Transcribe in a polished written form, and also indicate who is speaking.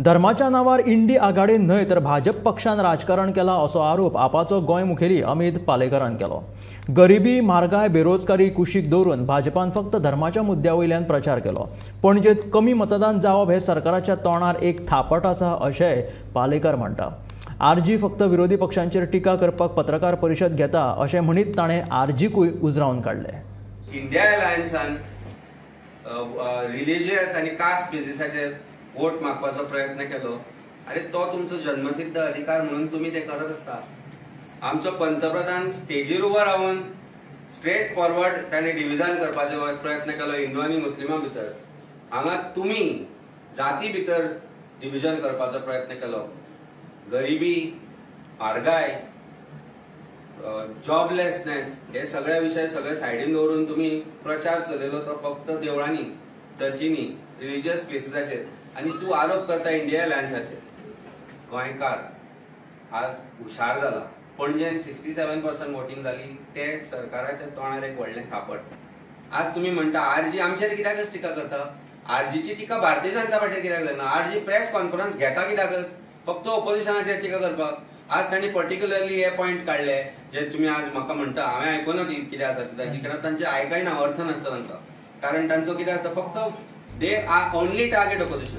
Speaker 1: धर्माच्या नावार इंडी आघाडीन न्हय तर भाजप पक्षान राजकारण केला असो आरोप आपाचो गोंय मुखेली अमित पालेकरान केलो। गरिबी, म्हारगाय, बेरोजगारी कुशीक दवरून भाजपान फक्त धर्माच्या मुद्द्या वयल्यान प्रचार केलो। पणजेत कमी मतदान जावप हे सरकाराच्या तोंडार एक थापट आसा अशें पालेकर म्हणटा। आरजी फक्त विरोधी पक्षांचेर टिका करपाक पत्रकार परिशद घेता अशें म्हणीत ताणें आरजीकूय उजरावन काडले।
Speaker 2: इंडिया अलायन्सान रिलिजियस आनी कास्ट बेसिसाचेर वोट मागपाचो प्रयत्न केलो। अरे तो तुमचो जन्मसिद्ध अधिकार म्हणून तुम्ही ते करत आसता। आमचो पंतप्रधान स्टेजीर उबो रावन स्ट्रेट फॉरवर्ड ताणें डिविजन करपाचो प्रयत्न केलो हिंदू आनी मुस्लिमां भितर। हांगा तुमी जाती भितर डिविजन करपाचो प्रयत्न केलो। गरिबी, म्हारगाय, जॉबलेसनेस हे सगळे विशय सगळे सायडीन दवरून तुमी प्रचार चलयलो तो फक्त देवळांनी, चर्चींनी, रिलिजियस प्लेसीसाचेर। आनी तूं आरोप करता इंडिया अलायन्साचेर। गोंयकार आज हुशार जाला। पणजेन 67% वोटींग जाली ते सरकाराच्या तोंडार एक व्हडलें थापट। आज तुमी म्हणटा आरजी आमचेर कित्याकच टिका करता? आरजीची टिका भारतीय जनता पार्टीर कित्याक जायना? आरजी प्रेस कॉन्फरन्स घेता कित्याकच? फक्त ओपोजिशनाचेर टिका करपाक। आज तांणी पर्टिक्युलरली हे पॉयंट काडले जे तुमी आज म्हाका म्हणटा। हांवें आयकुना ती कितें आसा ती तांची, कारण तांचे आयकना, अर्थ नासता तांकां। कारण तांचो कितें आसता, फक्त they are only target opposition.